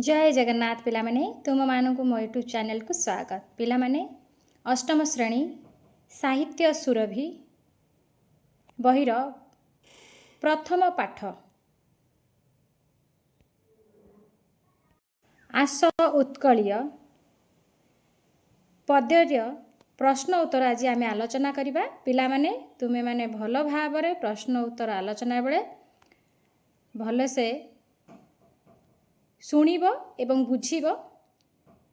ଜୟ ଜଗନ୍ନାଥ ପିଲାମାନେ, ତୁମମାନଙ୍କୁ ମୋ ୟୁଟ୍ୟୁବ୍ ଚ୍ୟାନେଲକୁ ସ୍ୱାଗତ। ପିଲାମାନେ, ଅଷ୍ଟମ ଶ୍ରେଣୀ ସାହିତ୍ୟ ସୁରଭି ବହିର ପ୍ରଥମ ପାଠ ଆସ ଉତ୍କଳୀୟ ପଦ୍ୟର ପ୍ରଶ୍ନ ଉତ୍ତର ଆଜି ଆମେ ଆଲୋଚନା କରିବା। ପିଲାମାନେ, ତୁମେମାନେ ଭଲ ଭାବରେ ପ୍ରଶ୍ନ ଉତ୍ତର ଆଲୋଚନା ବେଳେ ଭଲସେ ଶୁଣିବ ଏବଂ ବୁଝିବ,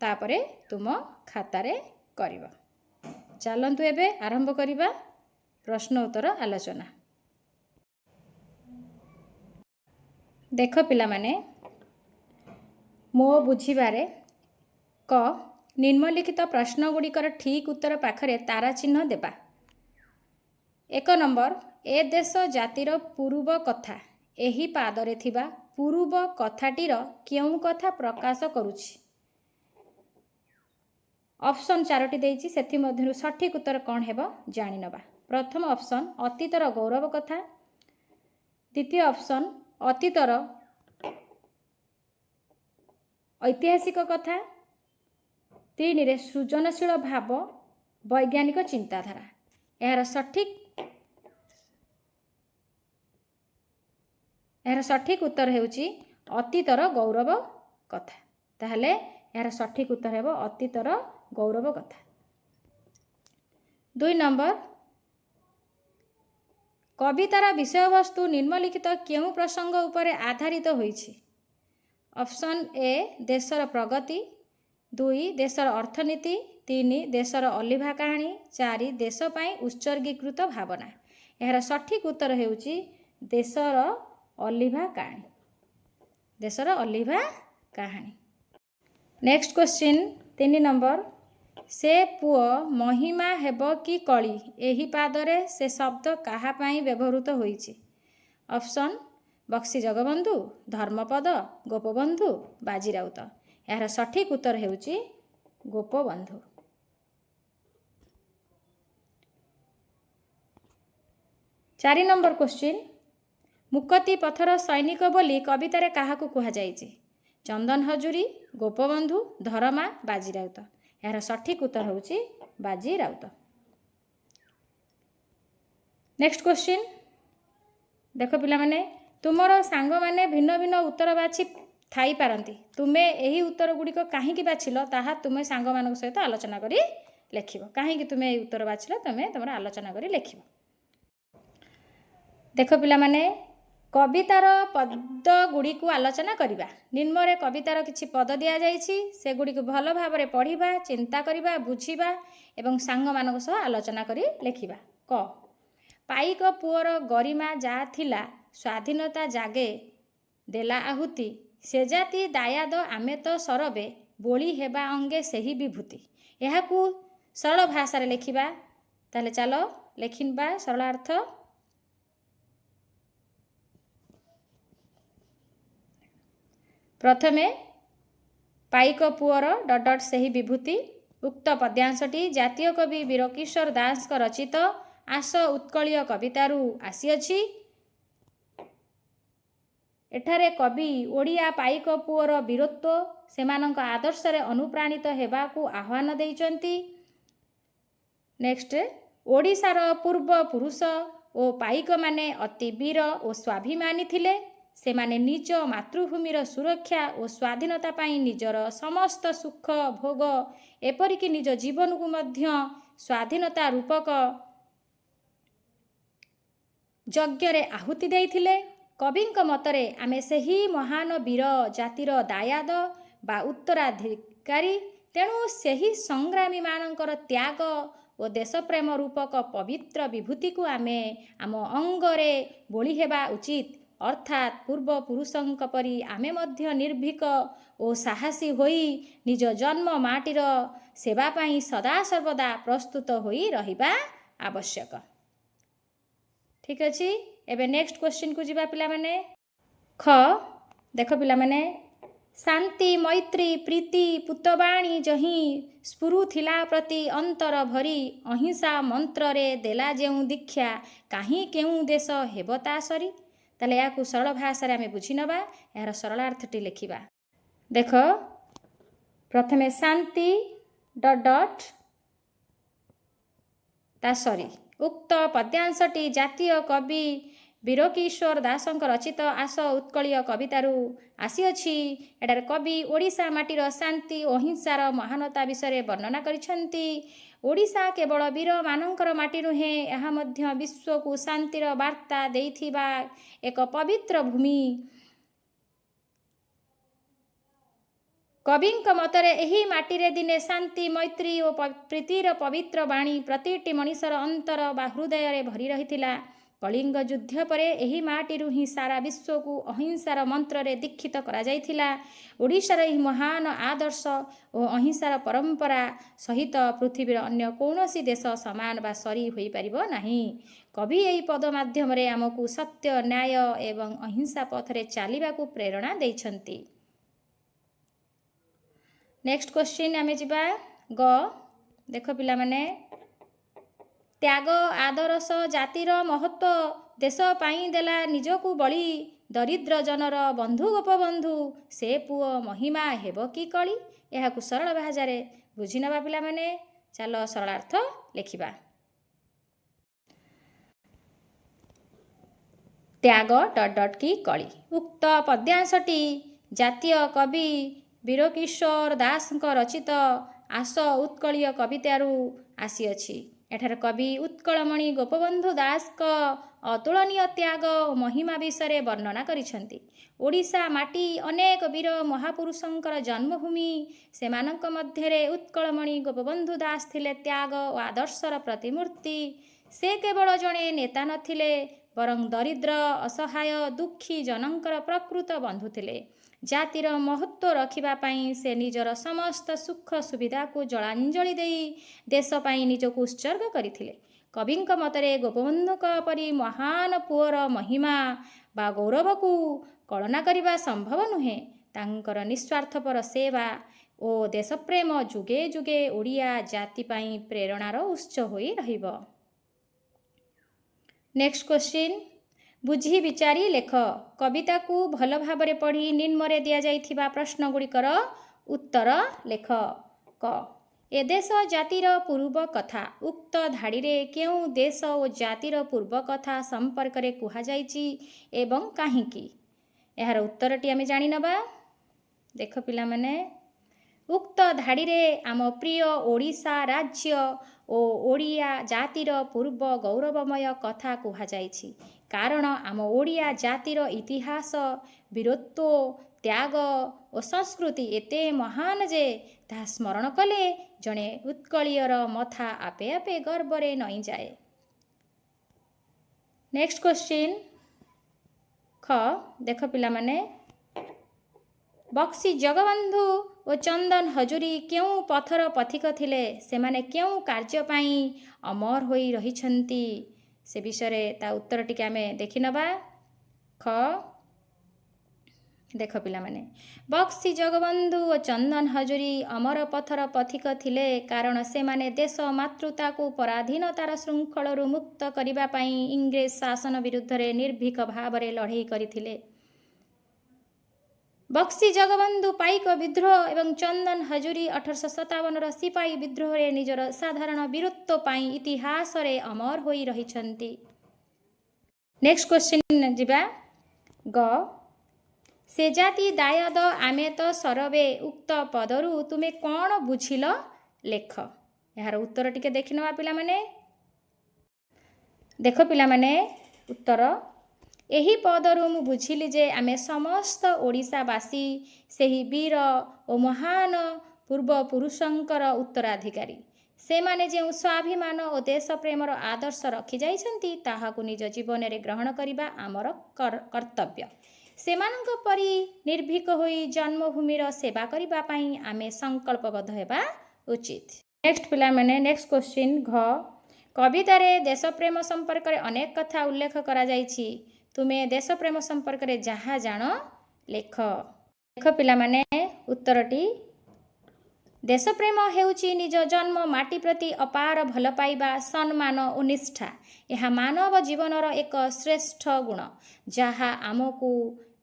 ତାପରେ ତୁମ ଖାତାରେ କରିବ। ଚାଲନ୍ତୁ ଏବେ ଆରମ୍ଭ କରିବା ପ୍ରଶ୍ନ ଉତ୍ତର ଆଲୋଚନା। ଦେଖ ପିଲାମାନେ, ମୋ ବୁଝିବାରେ କ ନିମ୍ନଲିଖିତ ପ୍ରଶ୍ନଗୁଡ଼ିକର ଠିକ୍ ଉତ୍ତର ପାଖରେ ତାରା ଚିହ୍ନ ଦେବା। 1 ନମ୍ବର, ଏ ଦେଶ ଜାତିର ପୂର୍ବ କଥା, ଏହି ପାଦରେ ଥିବା ପୂର୍ବ କଥାଟିର କେଉଁ କଥା ପ୍ରକାଶ କରୁଛି? ଅପସନ୍ 4ଟି ଦେଇଛି, ସେଥିମଧ୍ୟରୁ ସଠିକ୍ ଉତ୍ତର କ'ଣ ହେବ ଜାଣିନେବା। ପ୍ରଥମ ଅପସନ୍ ଅତୀତର ଗୌରବ କଥା, ଦ୍ୱିତୀୟ ଅପସନ୍ ଅତୀତର ଐତିହାସିକ କଥା, 3ରେ ସୃଜନଶୀଳ ଭାବ ବୈଜ୍ଞାନିକ ଚିନ୍ତାଧାରା। ଏହାର ସଠିକ୍ ଉତ୍ତର ହେଉଛି ଅତୀତର ଗୌରବ କଥା। ତାହେଲେ ଏହାର ସଠିକ୍ ଉତ୍ତର ହେବ ଅତୀତର ଗୌରବ କଥା। 2 ନମ୍ବର, କବିତାର ବିଷୟବସ୍ତୁ ନିମ୍ନଲିଖିତ କେଉଁ ପ୍ରସଙ୍ଗ ଉପରେ ଆଧାରିତ ହୋଇଛି? ଅପସନ୍ ଏ ଦେଶର ପ୍ରଗତି, 2 ଦେଶର ଅର୍ଥନୀତି, 3 ଦେଶର ଅଲିଭା କାହାଣୀ, 4 ଦେଶ ପାଇଁ ଉତ୍ସର୍ଗୀକୃତ ଭାବନା। ଏହାର ସଠିକ୍ ଉତ୍ତର ହେଉଛି ଦେଶର ଅଲିଭା କାହାଣୀ। ଦେଶର ଅଲିଭା କାହାଣୀ। ନେକ୍ସଟ କ୍ୱେଶ୍ଚିନ୍ 3 ନମ୍ବର, ସେ ପୁଅ ମହିମା ହେବ କି କଳି, ଏହି ପାଦରେ ସେ ଶବ୍ଦ କାହା ପାଇଁ ବ୍ୟବହୃତ ହୋଇଛି? ଅପସନ୍ ବକ୍ସି ଜଗବନ୍ଧୁ, ଧର୍ମପଦ, ଗୋପବନ୍ଧୁ, ବାଜି ରାଉତ। ଏହାର ସଠିକ୍ ଉତ୍ତର ହେଉଛି ଗୋପବନ୍ଧୁ। 4 ନମ୍ବର କ୍ୱେଶ୍ଚିନ୍, ମୁକତି ପଥର ସୈନିକ ବୋଲି କବିତାରେ କାହାକୁ କୁହାଯାଇଛି? ଚନ୍ଦନ ହଜୁରୀ, ଗୋପବନ୍ଧୁ, ଧରମା, ବାଜି ରାଉତ। ଏହାର ସଠିକ୍ ଉତ୍ତର ହେଉଛି ବାଜି ରାଉତ। ନେକ୍ସଟ କ୍ୱେଶ୍ଚିନ୍ ଦେଖ ପିଲାମାନେ, ତୁମର ସାଙ୍ଗମାନେ ଭିନ୍ନ ଭିନ୍ନ ଉତ୍ତର ବାଛି ଥାଇପାରନ୍ତି। ତୁମେ ଏହି ଉତ୍ତର ଗୁଡ଼ିକ କାହିଁକି ବାଛିଲ ତାହା ତୁମେ ସାଙ୍ଗମାନଙ୍କ ସହିତ ଆଲୋଚନା କରି ଲେଖିବ। କାହିଁକି ତୁମେ ଏହି ଉତ୍ତର ବାଛିଲ ତୁମେ ତୁମର ଆଲୋଚନା କରି ଲେଖିବ। ଦେଖ ପିଲାମାନେ, କବିତାର ପଦ ଗୁଡ଼ିକୁ ଆଲୋଚନା କରିବା। ନିମ୍ନରେ କବିତାର କିଛି ପଦ ଦିଆଯାଇଛି, ସେଗୁଡ଼ିକୁ ଭଲ ଭାବରେ ପଢ଼ିବା, ଚିନ୍ତା କରିବା, ବୁଝିବା ଏବଂ ସାଙ୍ଗମାନଙ୍କ ସହ ଆଲୋଚନା କରି ଲେଖିବା। କ ପାଇକ ପୁଅର ଗରିମା ଯାହା ଥିଲା, ସ୍ୱାଧୀନତା ଜାଗେ ଦେଲା ଆହୁତି, ସେ ଜାତି ଦାୟାଦ ଆମେ ତ ସରବେ, ବୋଳି ହେବା ଅଙ୍ଗେ ସେହି ବିଭୂତି। ଏହାକୁ ସରଳ ଭାଷାରେ ଲେଖିବା। ତାହେଲେ ଚାଲ ଲେଖିବା ସରଳାର୍ଥ। ପ୍ରଥମେ ପାଇକ ପୁଅର ଡଟ୍ ଡଟ୍ ସେହି ବିଭୂତି। ଉକ୍ତ ପଦ୍ୟାଂଶଟି ଜାତୀୟ କବି ବୀରକିଶୋର ଦାସଙ୍କ ରଚିତ ଆସ ଉତ୍କଳୀୟ କବିତାରୁ ଆସିଅଛି। ଏଠାରେ କବି ଓଡ଼ିଆ ପାଇକ ପୁଅର ବୀରତ୍ୱ, ସେମାନଙ୍କ ଆଦର୍ଶରେ ଅନୁପ୍ରାଣିତ ହେବାକୁ ଆହ୍ୱାନ ଦେଇଛନ୍ତି। ନେକ୍ସଟ, ଓଡ଼ିଶାର ପୂର୍ବ ପୁରୁଷ ଓ ପାଇକମାନେ ଅତି ବୀର ଓ ସ୍ୱାଭିମାନୀ ଥିଲେ। ସେମାନେ ନିଜ ମାତୃଭୂମିର ସୁରକ୍ଷା ଓ ସ୍ୱାଧୀନତା ପାଇଁ ନିଜର ସମସ୍ତ ସୁଖ ଭୋଗ, ଏପରିକି ନିଜ ଜୀବନକୁ ମଧ୍ୟ ସ୍ୱାଧୀନତା ରୂପକ ଯଜ୍ଞରେ ଆହୁତି ଦେଇଥିଲେ। କବିଙ୍କ ମତରେ ଆମେ ସେହି ମହାନ ବୀର ଜାତିର ଦାୟାଦ ବା ଉତ୍ତରାଧିକାରୀ। ତେଣୁ ସେହି ସଂଗ୍ରାମୀମାନଙ୍କର ତ୍ୟାଗ ଓ ଦେଶପ୍ରେମ ରୂପକ ପବିତ୍ର ବିଭୂତିକୁ ଆମେ ଆମ ଅଙ୍ଗରେ ବୋଳି ହେବା ଉଚିତ। ଅର୍ଥାତ୍ ପୂର୍ବପୁରୁଷଙ୍କ ପରି ଆମେ ମଧ୍ୟ ନିର୍ଭୀକ ଓ ସାହସୀ ହୋଇ ନିଜ ଜନ୍ମ ମାଟିର ସେବା ପାଇଁ ସଦାସର୍ବଦା ପ୍ରସ୍ତୁତ ହୋଇ ରହିବା ଆବଶ୍ୟକ। ଠିକ୍ ଅଛି, ଏବେ ନେକ୍ସଟ କ୍ୱେଶ୍ଚିନ୍କୁ ଯିବା ପିଲାମାନେ। ଖ ଦେଖ ପିଲାମାନେ, ଶାନ୍ତି ମୈତ୍ରୀ ପ୍ରୀତି ପୁତବାଣୀ ଯହିଁ ସ୍ଫୁରୁଥିଲା ପ୍ରତି ଅନ୍ତର ଭରି, ଅହିଂସା ମନ୍ତ୍ରରେ ଦେଲା ଯେଉଁ ଦୀକ୍ଷା, କାହିଁ କେଉଁ ଦେଶ ହେବ ତା ସରି। ତାହେଲେ ଏହାକୁ ସରଳ ଭାଷାରେ ଆମେ ବୁଝିନେବା, ଏହାର ସରଳାର୍ଥଟି ଲେଖିବା। ଦେଖ, ପ୍ରଥମେ ଶାନ୍ତି ଡଟ୍ ଡଟ୍ ତା ସରି। ଉକ୍ତ ପଦ୍ୟାଂଶଟି ଜାତୀୟ କବି ବୀରକିଶୋର ଦାସଙ୍କ ରଚିତ ଆସ ଉତ୍କଳୀୟ କବିତାରୁ ଆସିଅଛି। ଏଠାରେ କବି ଓଡ଼ିଶା ମାଟିର ଶାନ୍ତି ଓ ଅହିଂସାର ମହାନତା ବିଷୟରେ ବର୍ଣ୍ଣନା କରିଛନ୍ତି। ଓଡ଼ିଶା କେବଳ ବୀରମାନଙ୍କର ମାଟି ନୁହେଁ, ଏହା ମଧ୍ୟ ବିଶ୍ୱକୁ ଶାନ୍ତିର ବାର୍ତ୍ତା ଦେଇଥିବା ଏକ ପବିତ୍ର ଭୂମି। କବିଙ୍କ ମତରେ ଏହି ମାଟିରେ ଦିନେ ଶାନ୍ତି, ମୈତ୍ରୀ ଓ ପ୍ରୀତିର ପବିତ୍ର ବାଣୀ ପ୍ରତିଟି ମଣିଷର ଅନ୍ତର ବା ହୃଦୟରେ ଭରି ରହିଥିଲା। କଳିଙ୍ଗ ଯୁଦ୍ଧ ପରେ ଏହି ମାଟିରୁ ହିଁ ସାରା ବିଶ୍ୱକୁ ଅହିଂସାର ମନ୍ତ୍ରରେ ଦୀକ୍ଷିତ କରାଯାଇଥିଲା। ଓଡ଼ିଶାର ଏହି ମହାନ ଆଦର୍ଶ ଓ ଅହିଂସାର ପରମ୍ପରା ସହିତ ପୃଥିବୀର ଅନ୍ୟ କୌଣସି ଦେଶ ସମାନ ବା ସରି ହୋଇପାରିବ ନାହିଁ। କବି ଏହି ପଦ ମାଧ୍ୟମରେ ଆମକୁ ସତ୍ୟ, ନ୍ୟାୟ ଏବଂ ଅହିଂସା ପଥରେ ଚାଲିବାକୁ ପ୍ରେରଣା ଦେଇଛନ୍ତି। ନେକ୍ସଟ କ୍ୱେଶ୍ଚିନ୍ ଆମେ ଯିବା ଗ। ଦେଖ ପିଲାମାନେ, ତ୍ୟାଗ ଆଦର୍ଶ ଜାତିର ମହତ୍ଵ, ଦେଶ ପାଇଁ ଦେଲା ନିଜକୁ ବଳି, ଦରିଦ୍ର ଜନର ବନ୍ଧୁ ଗୋପବନ୍ଧୁ, ସେ ପୁଅ ମହିମା ହେବ କି କଳି। ଏହାକୁ ସରଳ ଭାଷାରେ ବୁଝିନେବା ପିଲାମାନେ। ଚାଲ ସରଳାର୍ଥ ଲେଖିବା। ତ୍ୟାଗ ଡଟ୍ ଡଟ୍ କି କଳି। ଉକ୍ତ ପଦ୍ୟାଂଶଟି ଜାତୀୟ କବି ବୀରକିଶୋର ଦାସଙ୍କ ରଚିତ ଆସ ଉତ୍କଳୀୟ କବିତାରୁ ଆସିଅଛି। ଏଠାରେ କବି ଉତ୍କଳମଣି ଗୋପବନ୍ଧୁ ଦାସଙ୍କ ଅତୁଳନୀୟ ତ୍ୟାଗ ଓ ମହିମା ବିଷୟରେ ବର୍ଣ୍ଣନା କରିଛନ୍ତି। ଓଡ଼ିଶା ମାଟି ଅନେକ ବୀର ମହାପୁରୁଷଙ୍କର ଜନ୍ମଭୂମି। ସେମାନଙ୍କ ମଧ୍ୟରେ ଉତ୍କଳମଣି ଗୋପବନ୍ଧୁ ଦାସ ଥିଲେ ତ୍ୟାଗ ଓ ଆଦର୍ଶର ପ୍ରତିମୂର୍ତ୍ତି। ସେ କେବଳ ଜଣେ ନେତା ନଥିଲେ, ବରଂ ଦରିଦ୍ର, ଅସହାୟ, ଦୁଃଖୀ ଜନଙ୍କର ପ୍ରକୃତ ବନ୍ଧୁ ଥିଲେ। ଜାତିର ମହତ୍ଵ ରଖିବା ପାଇଁ ସେ ନିଜର ସମସ୍ତ ସୁଖ ସୁବିଧାକୁ ଜଳାଞ୍ଜଳି ଦେଇ ଦେଶ ପାଇଁ ନିଜକୁ ଉତ୍ସର୍ଗ କରିଥିଲେ। କବିଙ୍କ ମତରେ ଗୋପବନ୍ଧୁଙ୍କ ପରି ମହାନ ପୁଅର ମହିମା ବା ଗୌରବକୁ କଳନା କରିବା ସମ୍ଭବ ନୁହେଁ। ତାଙ୍କର ନିସ୍ୱାର୍ଥପର ସେବା ଓ ଦେଶପ୍ରେମ ଯୁଗେ ଯୁଗେ ଓଡ଼ିଆ ଜାତି ପାଇଁ ପ୍ରେରଣାର ଉତ୍ସ ହୋଇ ରହିବ। ନେକ୍ସଟ କ୍ୱେଶ୍ଚିନ୍, ବୁଝି ବିଚାରି ଲେଖ। କବିତାକୁ ଭଲ ଭାବରେ ପଢ଼ି ନିମ୍ନରେ ଦିଆଯାଇଥିବା ପ୍ରଶ୍ନଗୁଡ଼ିକର ଉତ୍ତର ଲେଖ। କ, ଏ ଦେଶ ଜାତିର ପୂର୍ବ କଥା। ଉକ୍ତ ଧାଡ଼ିରେ କେଉଁ ଦେଶ ଓ ଜାତିର ପୂର୍ବ କଥା ସମ୍ପର୍କରେ କୁହାଯାଇଛି ଏବଂ କାହିଁକି? ଏହାର ଉତ୍ତରଟି ଆମେ ଜାଣିନେବା। ଦେଖ ପିଲାମାନେ, ଉକ୍ତ ଧାଡ଼ିରେ ଆମ ପ୍ରିୟ ଓଡ଼ିଶା ରାଜ୍ୟ ଓ ଓଡ଼ିଆ ଜାତିର ପୂର୍ବ ଗୌରବମୟ କଥା କୁହାଯାଇଛି, କାରଣ ଆମ ଓଡ଼ିଆ ଜାତିର ଇତିହାସ, ବୀରତ୍ୱ, ତ୍ୟାଗ ଓ ସଂସ୍କୃତି ଏତେ ମହାନ ଯେ ତାହା ସ୍ମରଣ କଲେ ଜଣେ ଉତ୍କଳୀୟର ମଥା ଆପେ ଆପେ ଗର୍ବରେ ନଇଁଯାଏ। ନେକ୍ସଟ କ୍ୱେଶ୍ଚିନ୍ ଖ। ଦେଖ ପିଲାମାନେ, ବକ୍ସି ଜଗବନ୍ଧୁ ଓ ଚନ୍ଦନ ହଜୁରୀ କେଉଁ ପଥର ପଥିକ ଥିଲେ? ସେମାନେ କେଉଁ କାର୍ଯ୍ୟ ପାଇଁ ଅମର ହୋଇ ରହିଛନ୍ତି? ସେ ବିଷୟରେ ତା ଉତ୍ତର ଟିକେ ଆମେ ଦେଖିନେବା। ଖ, ଦେଖ ପିଲାମାନେ, ବକ୍ସି ଜଗବନ୍ଧୁ ଓ ଚନ୍ଦନ ହଜୁରୀ ଅମର ପଥର ପଥିକ ଥିଲେ, କାରଣ ସେମାନେ ଦେଶ ମାତୃତାକୁ ପରାଧୀନତାର ଶୃଙ୍ଖଳରୁ ମୁକ୍ତ କରିବା ପାଇଁ ଇଂରେଜ ଶାସନ ବିରୁଦ୍ଧରେ ନିର୍ଭୀକ ଭାବରେ ଲଢ଼େଇ କରିଥିଲେ। ବକ୍ସି ଜଗବନ୍ଧୁ ପାଇକ ବିଦ୍ରୋହ ଏବଂ ଚନ୍ଦନ ହଜୁରୀ 1857ର ସିପାହୀ ବିଦ୍ରୋହରେ ନିଜର ସାଧାରଣ ବୀରତ୍ୱ ପାଇଁ ଇତିହାସରେ ଅମର ହୋଇ ରହିଛନ୍ତି। ନେକ୍ସଟ କ୍ୱେଶ୍ଚିନ୍ ଯିବା ଗ। ସେ ଜାତି ଦାୟଦ ଆମେ ତ ସରବେ। ଉକ୍ତ ପଦରୁ ତୁମେ କ'ଣ ବୁଝିଲ, ଲେଖ। ଏହାର ଉତ୍ତର ଟିକେ ଦେଖିନେବା ପିଲାମାନେ। ଦେଖ ପିଲାମାନେ, ଉତ୍ତର, ଏହି ପଦରୁ ମୁଁ ବୁଝିଲି ଯେ ଆମେ ସମସ୍ତ ଓଡ଼ିଶାବାସୀ ସେହି ବୀର ଓ ମହାନ ପୂର୍ବପୁରୁଷଙ୍କର ଉତ୍ତରାଧିକାରୀ। ସେମାନେ ଯେଉଁ ସ୍ୱାଭିମାନ ଓ ଦେଶପ୍ରେମର ଆଦର୍ଶ ରଖିଯାଇଛନ୍ତି, ତାହାକୁ ନିଜ ଜୀବନରେ ଗ୍ରହଣ କରିବା ଆମର କର୍ତ୍ତବ୍ୟ। ସେମାନଙ୍କ ପରି ନିର୍ଭୀକ ହୋଇ ଜନ୍ମଭୂମିର ସେବା କରିବା ପାଇଁ ଆମେ ସଂକଳ୍ପବଦ୍ଧ ହେବା ଉଚିତ। ନେକ୍ସଟ ପିଲାମାନେ, ନେକ୍ସଟ କ୍ୱେଶ୍ଚିନ୍ ଘ। କବିତାରେ ଦେଶପ୍ରେମ ସମ୍ପର୍କରେ ଅନେକ କଥା ଉଲ୍ଲେଖ କରାଯାଇଛି। ତୁମେ ଦେଶପ୍ରେମ ସମ୍ପର୍କରେ ଯାହା ଜାଣ, ଲେଖ। ଲେଖ ପିଲାମାନେ ଉତ୍ତରଟି। ଦେଶପ୍ରେମ ହେଉଛି ନିଜ ଜନ୍ମ ମାଟି ପ୍ରତି ଅପାର ଭଲ ପାଇବା, ସମ୍ମାନ ଓ ନିଷ୍ଠା। ଏହା ମାନବ ଜୀବନର ଏକ ଶ୍ରେଷ୍ଠ ଗୁଣ, ଯାହା ଆମକୁ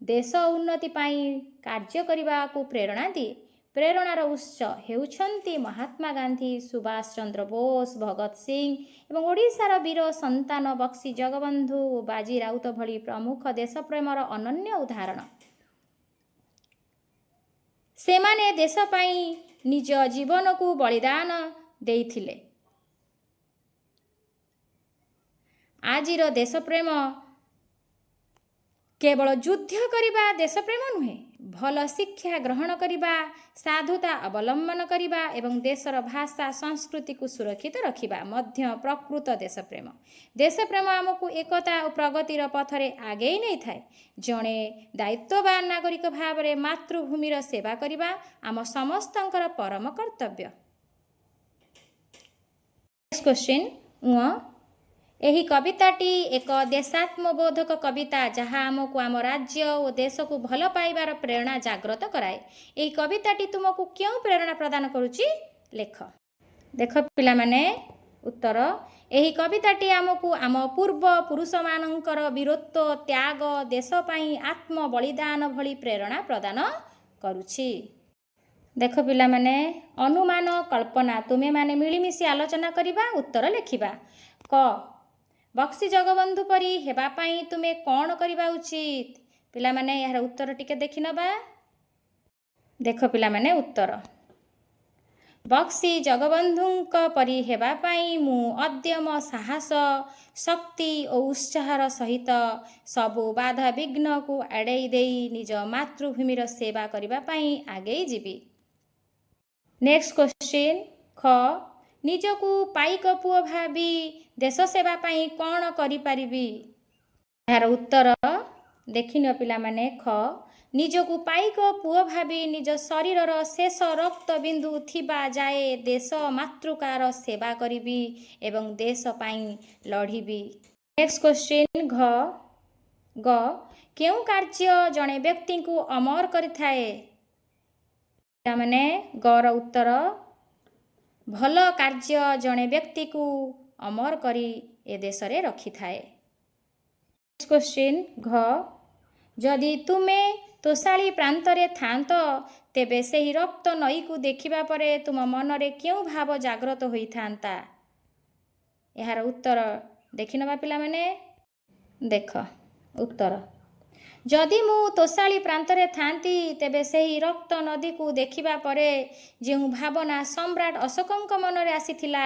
ଦେଶ ଉନ୍ନତି ପାଇଁ କାର୍ଯ୍ୟ କରିବାକୁ ପ୍ରେରଣା ଦିଏ। ପ୍ରେରଣାର ଉତ୍ସ ହେଉଛନ୍ତି ମହାତ୍ମା ଗାନ୍ଧୀ, ସୁଭାଷ ଚନ୍ଦ୍ର ବୋଷ, ଭଗତ ସିଂ ଏବଂ ଓଡ଼ିଶାର ବୀର ସନ୍ତାନ ବକ୍ସି ଜଗବନ୍ଧୁ ଓ ବାଜି ରାଉତ ଭଳି ପ୍ରମୁଖ ଦେଶପ୍ରେମର ଅନନ୍ୟ ଉଦାହରଣ। ସେମାନେ ଦେଶ ପାଇଁ ନିଜ ଜୀବନକୁ ବଳିଦାନ ଦେଇଥିଲେ। ଆଜିର ଦେଶପ୍ରେମ କେବଳ ଯୁଦ୍ଧ କରିବା ଦେଶପ୍ରେମ ନୁହେଁ। ଭଲ ଶିକ୍ଷା ଗ୍ରହଣ କରିବା, ସାଧୁତା ଅବଲମ୍ବନ କରିବା ଏବଂ ଦେଶର ଭାଷା ସଂସ୍କୃତିକୁ ସୁରକ୍ଷିତ ରଖିବା ମଧ୍ୟ ପ୍ରକୃତ ଦେଶପ୍ରେମ। ଦେଶପ୍ରେମ ଆମକୁ ଏକତା ଓ ପ୍ରଗତିର ପଥରେ ଆଗେଇ ନେଇଥାଏ। ଜଣେ ଦାୟିତ୍ୱବାନ ନାଗରିକ ଭାବରେ ମାତୃଭୂମିର ସେବା କରିବା ଆମ ସମସ୍ତଙ୍କର ପରମ କର୍ତ୍ତବ୍ୟ। ନେକ୍ସଟ କ୍ୱେଶ୍ଚିନ୍, ଏହି କବିତାଟି ଏକ ଦେଶାତ୍ମବୋଧକ କବିତା, ଯାହା ଆମକୁ ଆମ ରାଜ୍ୟ ଓ ଦେଶକୁ ଭଲ ପାଇବାର ପ୍ରେରଣା ଜାଗ୍ରତ କରାଏ। ଏହି କବିତାଟି ତୁମକୁ କେଉଁ ପ୍ରେରଣା ପ୍ରଦାନ କରୁଛି, ଲେଖ। ଦେଖ ପିଲାମାନେ, ଉତ୍ତର: ଏହି କବିତାଟି ଆମକୁ ଆମ ପୂର୍ବ ପୁରୁଷମାନଙ୍କର ବୀରତ୍ୱ, ତ୍ୟାଗ, ଦେଶ ପାଇଁ ଆତ୍ମ ବଳିଦାନ ଭଳି ପ୍ରେରଣା ପ୍ରଦାନ କରୁଛି। ଦେଖ ପିଲାମାନେ, ଅନୁମାନ କଳ୍ପନା। ତୁମେମାନେ ମିଳିମିଶି ଆଲୋଚନା କରିବା, ଉତ୍ତର ଲେଖିବା। କ, ବକ୍ସି ଜଗବନ୍ଧୁ ପରି ହେବା ପାଇଁ ତୁମେ କ'ଣ କରିବା ଉଚିତ? ପିଲାମାନେ, ଏହାର ଉତ୍ତର ଟିକେ ଦେଖିନେବା। ଦେଖ ପିଲାମାନେ, ଉତ୍ତର: ବକ୍ସି ଜଗବନ୍ଧୁଙ୍କ ପରି ହେବା ପାଇଁ ମୁଁ ଅଦମ୍ୟ ସାହସ, ଶକ୍ତି ଓ ଉତ୍ସାହର ସହିତ ସବୁ ବାଧାବିଘ୍ନକୁ ଆଡ଼େଇ ଦେଇ ନିଜ ମାତୃଭୂମିର ସେବା କରିବା ପାଇଁ ଆଗେଇ ଯିବି। ନେକ୍ସଟ କ୍ୱେଶ୍ଚିନ୍, ଖ, ନିଜକୁ ପାଇକ ପୁଅ ଭାବି ଦେଶ ସେବା ପାଇଁ କ'ଣ କରିପାରିବି? ଏହାର ଉତ୍ତର ଦେଖିନିଅ ପିଲାମାନେ। ଖ, ନିଜକୁ ପାଇକ ପୁଅ ଭାବି ନିଜ ଶରୀରର ଶେଷ ରକ୍ତ ବିନ୍ଦୁ ଥିବା ଯାଏ ଦେଶ ମାତୃକାର ସେବା କରିବି ଏବଂ ଦେଶ ପାଇଁ ଲଢ଼ିବି। ନେକ୍ସଟ କ୍ୱେଶ୍ଚିନ୍, ଘ ଗ, କେଉଁ କାର୍ଯ୍ୟ ଜଣେ ବ୍ୟକ୍ତିଙ୍କୁ ଅମର କରିଥାଏ? ପିଲାମାନେ, ଗର ଉତ୍ତର: ଭଲ କାର୍ଯ୍ୟ ଜଣେ ବ୍ୟକ୍ତିକୁ ଅମର କରି ଏ ଦେଶରେ ରଖିଥାଏ। ନେକ୍ସଟ କ୍ୱେଶ୍ଚିନ୍, ଘ, ଯଦି ତୁମେ ତୋଷାଳି ପ୍ରାନ୍ତରେ ଥାନ୍ତ, ତେବେ ସେହି ରକ୍ତ ନଈକୁ ଦେଖିବା ପରେ ତୁମ ମନରେ କେଉଁ ଭାବ ଜାଗ୍ରତ ହୋଇଥାନ୍ତା? ଏହାର ଉତ୍ତର ଦେଖିନେବା ପିଲାମାନେ। ଦେଖ ଉତ୍ତର: ଯଦି ମୁଁ ତୋଷାଳି ପ୍ରାନ୍ତରେ ଥାନ୍ତି, ତେବେ ସେହି ରକ୍ତ ନଦୀକୁ ଦେଖିବା ପରେ ଯେଉଁ ଭାବନା ସମ୍ରାଟ ଅଶୋକଙ୍କ ମନରେ ଆସିଥିଲା,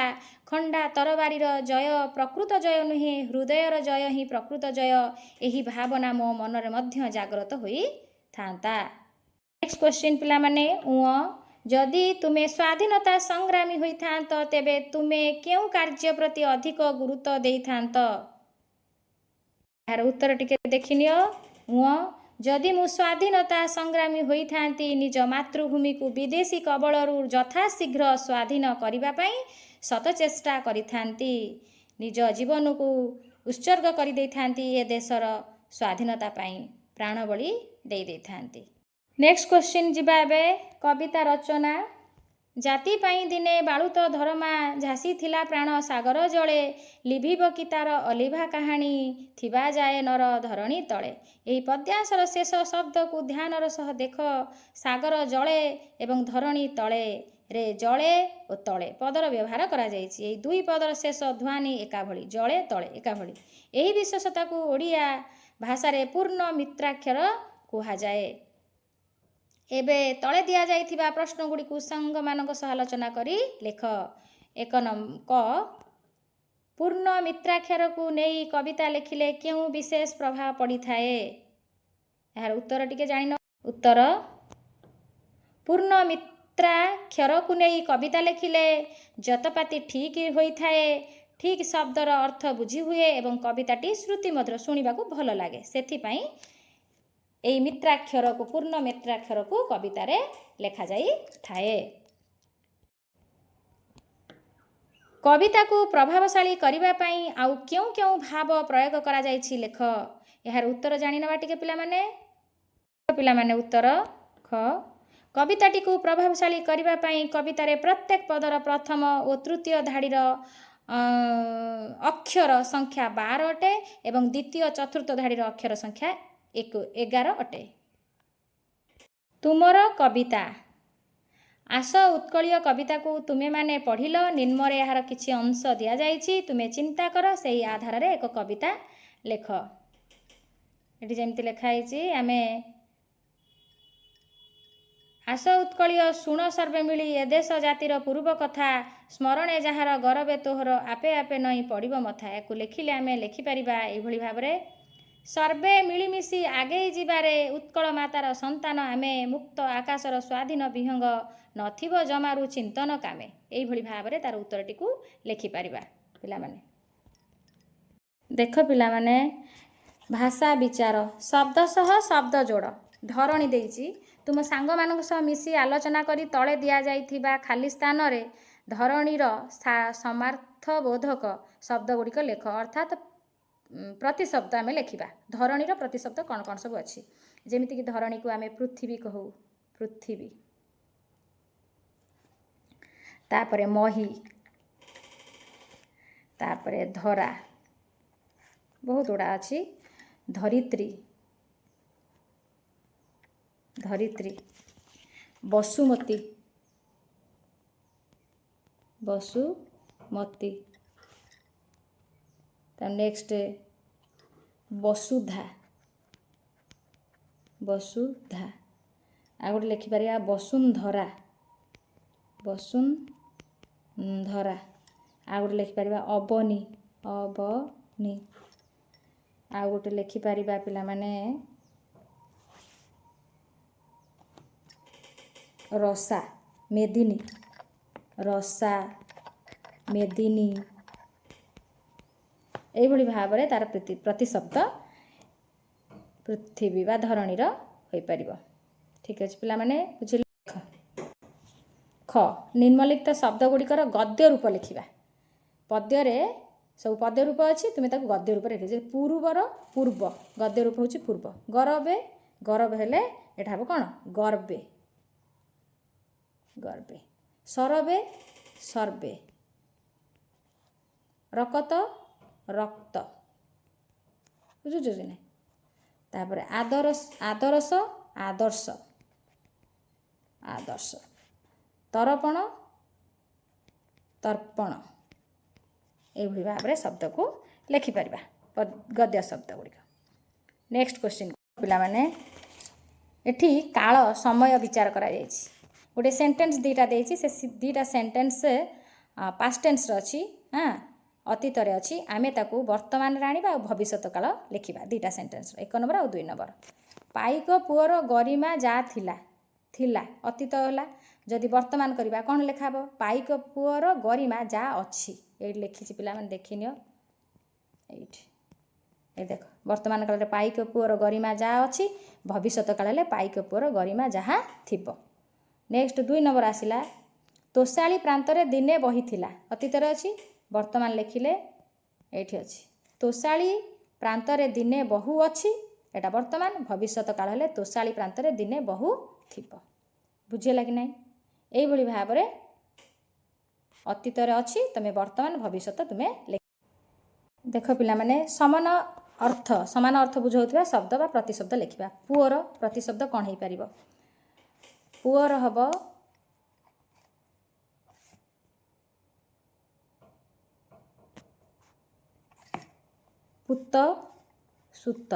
ଖଣ୍ଡା ତରବାରୀର ଜୟ ପ୍ରକୃତ ଜୟ ନୁହେଁ, ହୃଦୟର ଜୟ ହିଁ ପ୍ରକୃତ ଜୟ, ଏହି ଭାବନା ମୋ ମନରେ ମଧ୍ୟ ଜାଗ୍ରତ ହୋଇଥାନ୍ତା। ନେକ୍ସଟ କ୍ୱେଶ୍ଚିନ୍ ପିଲାମାନେ, ଉଁ, ଯଦି ତୁମେ ସ୍ୱାଧୀନତା ସଂଗ୍ରାମୀ ହୋଇଥାନ୍ତ, ତେବେ ତୁମେ କେଉଁ କାର୍ଯ୍ୟ ପ୍ରତି ଅଧିକ ଗୁରୁତ୍ୱ ଦେଇଥାନ୍ତ? ଏହାର ଉତ୍ତର ଟିକେ ଦେଖିନିଅ। ଉଁ, ଯଦି ମୁଁ ସ୍ୱାଧୀନତା ସଂଗ୍ରାମୀ ହୋଇଥାନ୍ତି, ନିଜ ମାତୃଭୂମିକୁ ବିଦେଶୀ କବଳରୁ ଯଥାଶୀଘ୍ର ସ୍ୱାଧୀନ କରିବା ପାଇଁ ଶତଚେଷ୍ଟା କରିଥାନ୍ତି। ନିଜ ଜୀବନକୁ ଉତ୍ସର୍ଗ କରିଦେଇଥାନ୍ତି। ଏ ଦେଶର ସ୍ୱାଧୀନତା ପାଇଁ ପ୍ରାଣବଳି ଦେଇ ଦେଇଥାନ୍ତି। ନେକ୍ସଟ କ୍ୱେଶ୍ଚିନ୍ ଯିବା ଏବେ, କବିତା ରଚନା। ଜାତି ପାଇଁ ଦିନେ ବାଳୁତ ଧରମା ଝାସିଥିଲା ପ୍ରାଣ ସାଗର ଜଳେ, ଲିଭିବ କି ତାର ଅଲିଭା କାହାଣୀ ଥିବା ଯାଏ ନର ଧରଣୀ ତଳେ। ଏହି ପଦ୍ୟାଂଶର ଶେଷ ଶବ୍ଦକୁ ଧ୍ୟାନର ସହ ଦେଖ। ସାଗର ଜଳେ ଏବଂ ଧରଣୀ ତଳେ ରେ ଜଳେ ଓ ତଳେ ପଦର ବ୍ୟବହାର କରାଯାଇଛି। ଏହି ଦୁଇ ପଦର ଶେଷ ଧ୍ୱନି ଏକା ଭଳି, ଜଳେ ତଳେ ଏକା ଭଳି। ଏହି ବିଶେଷତାକୁ ଓଡ଼ିଆ ଭାଷାରେ ପୂର୍ଣ୍ଣ ମିତ୍ରାକ୍ଷର କୁହାଯାଏ। ଏବେ ତଳେ ଦିଆଯାଇଥିବା ପ୍ରଶ୍ନଗୁଡ଼ିକୁ ସାଙ୍ଗମାନଙ୍କ ସହ ଆଲୋଚନା କରି ଲେଖ। ଏକ କ, ପୂର୍ଣ୍ଣ ମିତ୍ରାକ୍ଷରକୁ ନେଇ କବିତା ଲେଖିଲେ କେଉଁ ବିଶେଷ ପ୍ରଭାବ ପଡ଼ିଥାଏ? ଏହାର ଉତ୍ତର ଟିକେ ଜାଣିନ। ଉତ୍ତର: ପୂର୍ଣ୍ଣ ମିତ୍ରାକ୍ଷରକୁ ନେଇ କବିତା ଲେଖିଲେ ଯତପାତି ଠିକ୍ ହୋଇଥାଏ, ଠିକ୍ ଶବ୍ଦର ଅର୍ଥ ବୁଝି ହୁଏ ଏବଂ କବିତାଟି ଶ୍ରୁତିମଧୁର, ଶୁଣିବାକୁ ଭଲ ଲାଗେ। ସେଥିପାଇଁ ଏହି ମିତ୍ରାକ୍ଷରକୁ, ପୂର୍ଣ୍ଣ ମିତ୍ରାକ୍ଷରକୁ କବିତାରେ ଲେଖାଯାଇଥାଏ। କବିତାକୁ ପ୍ରଭାବଶାଳୀ କରିବା ପାଇଁ ଆଉ କେଉଁ କେଉଁ ଭାବ ପ୍ରୟୋଗ କରାଯାଇଛି, ଲେଖ। ଏହାର ଉତ୍ତର ଜାଣିନେବା ଟିକେ ପିଲାମାନେ। ପିଲାମାନେ, ଉତ୍ତର ଖ, କବିତାଟିକୁ ପ୍ରଭାବଶାଳୀ କରିବା ପାଇଁ କବିତାରେ ପ୍ରତ୍ୟେକ ପଦର ପ୍ରଥମ ଓ ତୃତୀୟ ଧାଡ଼ିର ଅକ୍ଷର ସଂଖ୍ୟା 12 ଅଟେ ଏବଂ ଦ୍ୱିତୀୟ ଚତୁର୍ଥ ଧାଡ଼ିର ଅକ୍ଷର ସଂଖ୍ୟା 11 ଅଟେ। ତୁମର କବିତା ଆସ ଉତ୍କଳୀୟ କବିତାକୁ ତୁମେମାନେ ପଢ଼ିଲ। ନିମ୍ନରେ ଏହାର କିଛି ଅଂଶ ଦିଆଯାଇଛି। ତୁମେ ଚିନ୍ତା କର, ସେହି ଆଧାରରେ ଏକ କବିତା ଲେଖ। ଏଠି ଯେମିତି ଲେଖା ହେଇଛି ଆମେ, ଆସ ଉତ୍କଳୀୟ ଶୁଣ ସର୍ବେ ମିଳି, ଏ ଦେଶ ଜାତିର ପୂର୍ବ କଥା, ସ୍ମରଣେ ଯାହାର ଗରବେ ତୋହର ଆପେ ଆପେ ନଇଁ ପଡ଼ିବ ମଥା। ୟାକୁ ଲେଖିଲେ ଆମେ ଲେଖିପାରିବା ଏଇଭଳି ଭାବରେ: ସର୍ବେ ମିଳିମିଶି ଆଗେଇ ଯିବାରେ, ଉତ୍କଳ ମାତାର ସନ୍ତାନ ଆମେ, ମୁକ୍ତ ଆକାଶର ସ୍ୱାଧୀନ ବିହଙ୍ଗ, ନଥିବ ଜମାରୁ ଚିନ୍ତନ କାମେ। ଏଇଭଳି ଭାବରେ ତାର ଉତ୍ତରଟିକୁ ଲେଖିପାରିବା ପିଲାମାନେ। ଦେଖ ପିଲାମାନେ, ଭାଷା ବିଚାର, ଶବ୍ଦ ସହ ଶବ୍ଦ ଯୋଡ଼। ଧରଣୀ ଦେଇଛି। ତୁମ ସାଙ୍ଗମାନଙ୍କ ସହ ମିଶି ଆଲୋଚନା କରି ତଳେ ଦିଆଯାଇଥିବା ଖାଲି ସ୍ଥାନରେ ଧରଣୀର ସମାର୍ଥବୋଧକ ଶବ୍ଦ ଗୁଡ଼ିକ ଲେଖ। ଅର୍ଥାତ୍ ପ୍ରତିଶବ୍ଦ ଆମେ ଲେଖିବା। ଧରଣୀର ପ୍ରତିଶବ୍ଦ କ'ଣ କ'ଣ ସବୁ ଅଛି? ଯେମିତିକି ଧରଣୀକୁ ଆମେ ପୃଥିବୀ କହୁ, ପୃଥିବୀ। ତାପରେ ମହୀ, ତାପରେ ଧରା, ବହୁତ ଗୁଡ଼ା ଅଛି। ଧରିତ୍ରୀ, ଧରିତ୍ରୀ, ବସୁମତୀ, ବସୁମତୀ। ତା ନେକ୍ସଟ ବସୁଧା, ବସୁଧା। ଆଉ ଗୋଟେ ଲେଖିପାରିବା ବସୁନ୍ଧରା, ବସୁନ୍ଧରା। ଆଉ ଗୋଟେ ଲେଖିପାରିବା ଅବନୀ, ଅବନୀ। ଆଉ ଗୋଟେ ଲେଖିପାରିବା ପିଲାମାନେ ରସା, ମେଦିନୀ, ରସା, ମେଦିନୀ। ଏଇଭଳି ଭାବରେ ତାର ପ୍ରତିଶବ୍ଦ ପୃଥିବୀ ବା ଧରଣୀର ହୋଇପାରିବ। ଠିକ୍ ଅଛି ପିଲାମାନେ, ବୁଝିଲେ? ଦେଖ, ଖ, ନିମ୍ନଲିଖିତ ଶବ୍ଦ ଗୁଡ଼ିକର ଗଦ୍ୟ ରୂପ ଲେଖିବା। ପଦ୍ୟରେ ସବୁ ପଦ୍ୟ ରୂପ ଅଛି, ତୁମେ ତାକୁ ଗଦ୍ୟ ରୂପରେ ଲେଖିବ। ପୂର୍ବର ପୂର୍ବ, ଗଦ୍ୟ ରୂପ ହେଉଛି ପୂର୍ବ। ଗରବେ, ଗରବ ହେଲେ ଏଇଟା ହେବ କ'ଣ? ଗର୍ବେ, ଗର୍ବେ। ସରବେ, ସର୍ବେ। ରକତ, ରକ୍ତ। ବୁଝୁଛ କି ନାହିଁ? ତାପରେ ଆଦରସ, ଆଦରସ, ଆଦର୍ଶ, ଆଦର୍ଶ। ତରପଣ, ତର୍ପଣ। ଏଇଭଳି ଭାବରେ ଶବ୍ଦକୁ ଲେଖିପାରିବା, ଗଦ୍ୟ ଶବ୍ଦ ଗୁଡ଼ିକ। ନେକ୍ସଟ କ୍ୱେଶ୍ଚିନ୍ ପିଲାମାନେ, ଏଠି କାଳ ସମୟ ବିଚାର କରାଯାଇଛି। ଗୋଟେ ସେଣ୍ଟେନ୍ସ ଦୁଇଟା ଦେଇଛି। ସେ ଦୁଇଟା ସେଣ୍ଟେନ୍ସ ପାଷ୍ଟ ଟେନ୍ସର ଅଛି, ହଁ, ଅତୀତରେ ଅଛି। ଆମେ ତାକୁ ବର୍ତ୍ତମାନରେ ଆଣିବା ଆଉ ଭବିଷ୍ୟତ କାଳ ଲେଖିବା ଦୁଇଟା ସେଣ୍ଟେନ୍ସର, 1 ନମ୍ବର ଆଉ 2 ନମ୍ବର। ପାଇକ ପୁଅର ଗରିମା ଯା ଥିଲା। ଥିଲା ଅତୀତ ହେଲା। ଯଦି ବର୍ତ୍ତମାନ କରିବା କ'ଣ ଲେଖା ହେବ? ପାଇକ ପୁଅର ଗରିମା ଯା ଅଛି। ଏଇଠି ଲେଖିଛି ପିଲାମାନେ, ଦେଖିନିଅ ଏଇଠି। ଏ ଦେଖ, ବର୍ତ୍ତମାନ କାଳରେ ପାଇକ ପୁଅର ଗରିମା ଯାହା ଅଛି, ଭବିଷ୍ୟତ କାଳ ହେଲେ ପାଇକ ପୁଅର ଗରିମା ଯାହା ଥିବ। ନେକ୍ସଟ 2 ନମ୍ବର ଆସିଲା, ତୋଷାଳି ପ୍ରାନ୍ତରେ ଦିନେ ବହିଥିଲା। ଅତୀତରେ ଅଛି, ବର୍ତ୍ତମାନ ଲେଖିଲେ ଏଇଠି ଅଛି, ତୋଷାଳି ପ୍ରାନ୍ତରେ ଦିନେ ବହୁ ଅଛି। ଏଇଟା ବର୍ତ୍ତମାନ। ଭବିଷ୍ୟତ କାଳ ହେଲେ ତୋଷାଳି ପ୍ରାନ୍ତରେ ଦିନେ ବହୁ ଥିବ। ବୁଝିହେଲା କି ନାହିଁ? ଏଇଭଳି ଭାବରେ ଅତୀତରେ ଅଛି, ତୁମେ ବର୍ତ୍ତମାନ ଭବିଷ୍ୟତ ତୁମେ ଲେଖ। ଦେଖ ପିଲାମାନେ, ସମାନ ଅର୍ଥ, ସମାନ ଅର୍ଥ ବୁଝାଉଥିବା ଶବ୍ଦ ବା ପ୍ରତିଶବ୍ଦ ଲେଖିବା। ପୁଅର ପ୍ରତିଶବ୍ଦ କ'ଣ ହେଇପାରିବ? ପୁଅର ହବ ପୁତ, ସୁତ।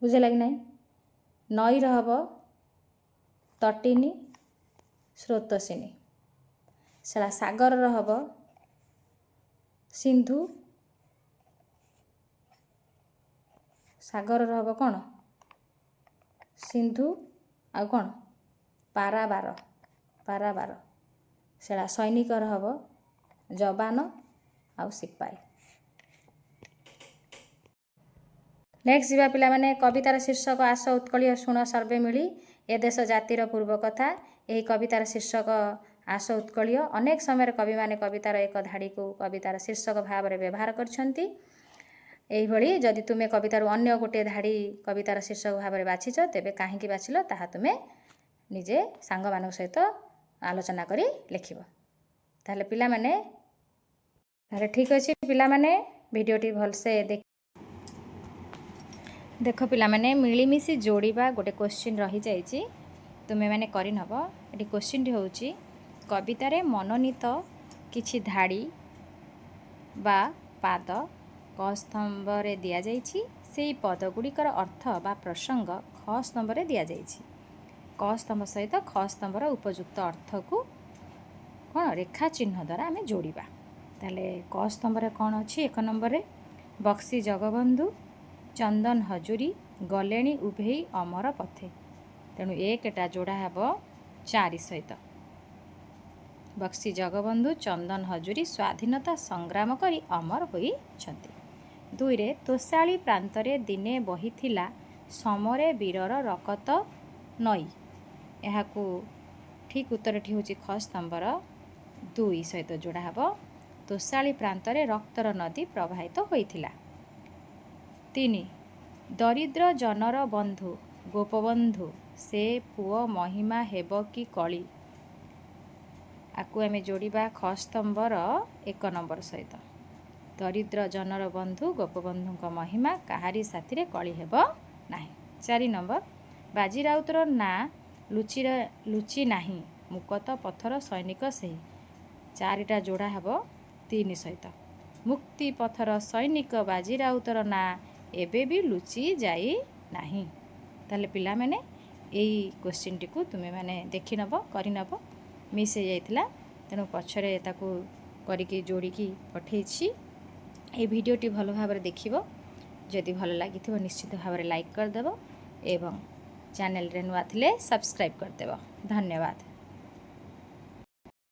ବୁଝିଲା କି ନାହିଁ? ନଈର ହବ ତଟିନୀ, ସ୍ରୋତସିନୀ। ସେଟା ସାଗରର ହବ ସିନ୍ଧୁ। ସାଗରର ହବ କ'ଣ? ସିନ୍ଧୁ। ଆଉ କ'ଣ? ପାରାବାର, ପାରାବାର। ସେଟା ସୈନିକର ହବ ଯବାନ ଆଉ ସିପାହୀ। ନେକ୍ସଟ ଯିବା ପିଲାମାନେ। କବିତାର ଶୀର୍ଷକ ଆସ ଉତ୍କଳୀୟ ଶୁଣ ସର୍ବେ ମିଳି, ଏ ଦେଶ ଜାତିର ପୂର୍ବ କଥା। ଏହି କବିତାର ଶୀର୍ଷକ ଆସ ଉତ୍କଳୀୟ। ଅନେକ ସମୟରେ କବିମାନେ କବିତାର ଏକ ଧାଡ଼ିକୁ କବିତାର ଶୀର୍ଷକ ଭାବରେ ବ୍ୟବହାର କରିଛନ୍ତି। ଏଇଭଳି ଯଦି ତୁମେ କବିତାରୁ ଅନ୍ୟ ଗୋଟିଏ ଧାଡ଼ି କବିତାର ଶୀର୍ଷକ ଭାବରେ ବାଛିଛ, ତେବେ କାହିଁକି ବାଛିଲ ତାହା ତୁମେ ନିଜେ ସାଙ୍ଗମାନଙ୍କ ସହିତ ଆଲୋଚନା କରି ଲେଖିବ। ତାହେଲେ ପିଲାମାନେ, ତାହେଲେ ଠିକ୍ ଅଛି ପିଲାମାନେ, ଭିଡ଼ିଓଟି ଭଲସେ ଦେଖ। ଦେଖ ପିଲାମାନେ, ମିଳିମିଶି ଯୋଡ଼ିବା ଗୋଟେ କୋଶ୍ଚିନ୍ ରହିଯାଇଛି, ତୁମେମାନେ କରିନେବ। ଏଠି କୋଶ୍ଚିନ୍ଟି ହେଉଛି, କବିତାରେ ମନୋନୀତ କିଛି ଧାଡ଼ି ବା ପାଦ କ ସ୍ତମ୍ଭରେ ଦିଆଯାଇଛି। ସେଇ ପଦ ଗୁଡ଼ିକର ଅର୍ଥ ବା ପ୍ରସଙ୍ଗ ଖ ସ୍ତମ୍ଭରେ ଦିଆଯାଇଛି। କ ସ୍ତମ୍ଭ ସହିତ ଖ ସ୍ତମ୍ଭର ଉପଯୁକ୍ତ ଅର୍ଥକୁ କ'ଣ ରେଖା ଚିହ୍ନ ଦ୍ୱାରା ଆମେ ଯୋଡ଼ିବା। ତାହେଲେ କ ସ୍ତମ୍ଭରେ କ'ଣ ଅଛି? ଏକ ନମ୍ବରରେ, ବକ୍ସି ଜଗବନ୍ଧୁ ଚନ୍ଦନ ହଜୁରୀ ଗଲେଣି ଉଭେଇ ଅମର ପଥେ। ତେଣୁ ଏକଟା ଯୋଡ଼ା ହେବ ଚାରି ସହିତ। ବକ୍ସି ଜଗବନ୍ଧୁ ଚନ୍ଦନ ହଜୁରୀ ସ୍ୱାଧୀନତା ସଂଗ୍ରାମ କରି ଅମର ହୋଇଛନ୍ତି। ଦୁଇରେ, ତୋଷାଳି ପ୍ରାନ୍ତରେ ଦିନେ ବହିଥିଲା ସମରେ ବୀରର ରକତ ନଈ। ଏହାକୁ ଠିକ୍ ଉତ୍ତରଟି ହେଉଛି ଖ ସ୍ତମ୍ଭର ଦୁଇ ସହିତ ଯୋଡ଼ା ହେବ। ତୋଷାଳି ପ୍ରାନ୍ତରେ ରକ୍ତର ନଦୀ ପ୍ରବାହିତ ହୋଇଥିଲା। ତିନି, ଦରିଦ୍ର ଜନର ବନ୍ଧୁ ଗୋପବନ୍ଧୁ ସେ ପୁଅ ମହିମା ହେବ କି କଳି। ଆକୁ ଆମେ ଯୋଡ଼ିବା ଖ ସ୍ତମ୍ଭର ଏକ ନମ୍ବର ସହିତ। ଦରିଦ୍ର ଜନର ବନ୍ଧୁ ଗୋପବନ୍ଧୁଙ୍କ ମହିମା କାହାରି ସାଥିରେ କଳି ହେବ ନାହିଁ। ଚାରି ନମ୍ବର, ବାଜି ରାଉତର ନାଁ ଲୁଚି ନାହିଁ ମୁକତ ପଥର ସୈନିକ ସେହି। ଚାରିଟା ଯୋଡ଼ା ହେବ ତିନି ସହିତ। ମୁକ୍ତି ପଥର ସୈନିକ ବାଜି ରାଉତର ନାଁ ଏବେ ବି ଲୁଚି ଯାଇ ନାହିଁ। ତାହେଲେ ପିଲାମାନେ, ଏଇ କୋଶ୍ଚିନ୍ଟିକୁ ତୁମେମାନେ ଦେଖିନେବ, କରିନେବ। ମିସ୍ ହେଇଯାଇଥିଲା, ତେଣୁ ପଛରେ ତାକୁ କରିକି ଯୋଡ଼ିକି ପଠେଇଛି। ଏଇ ଭିଡ଼ିଓଟି ଭଲ ଭାବରେ ଦେଖିବ। ଯଦି ଭଲ ଲାଗିଥିବ, ନିଶ୍ଚିତ ଭାବରେ ଲାଇକ୍ କରିଦେବ ଏବଂ ଚ୍ୟାନେଲରେ ନୂଆ ଥିଲେ ସବସ୍କ୍ରାଇବ୍ କରିଦେବ। ଧନ୍ୟବାଦ।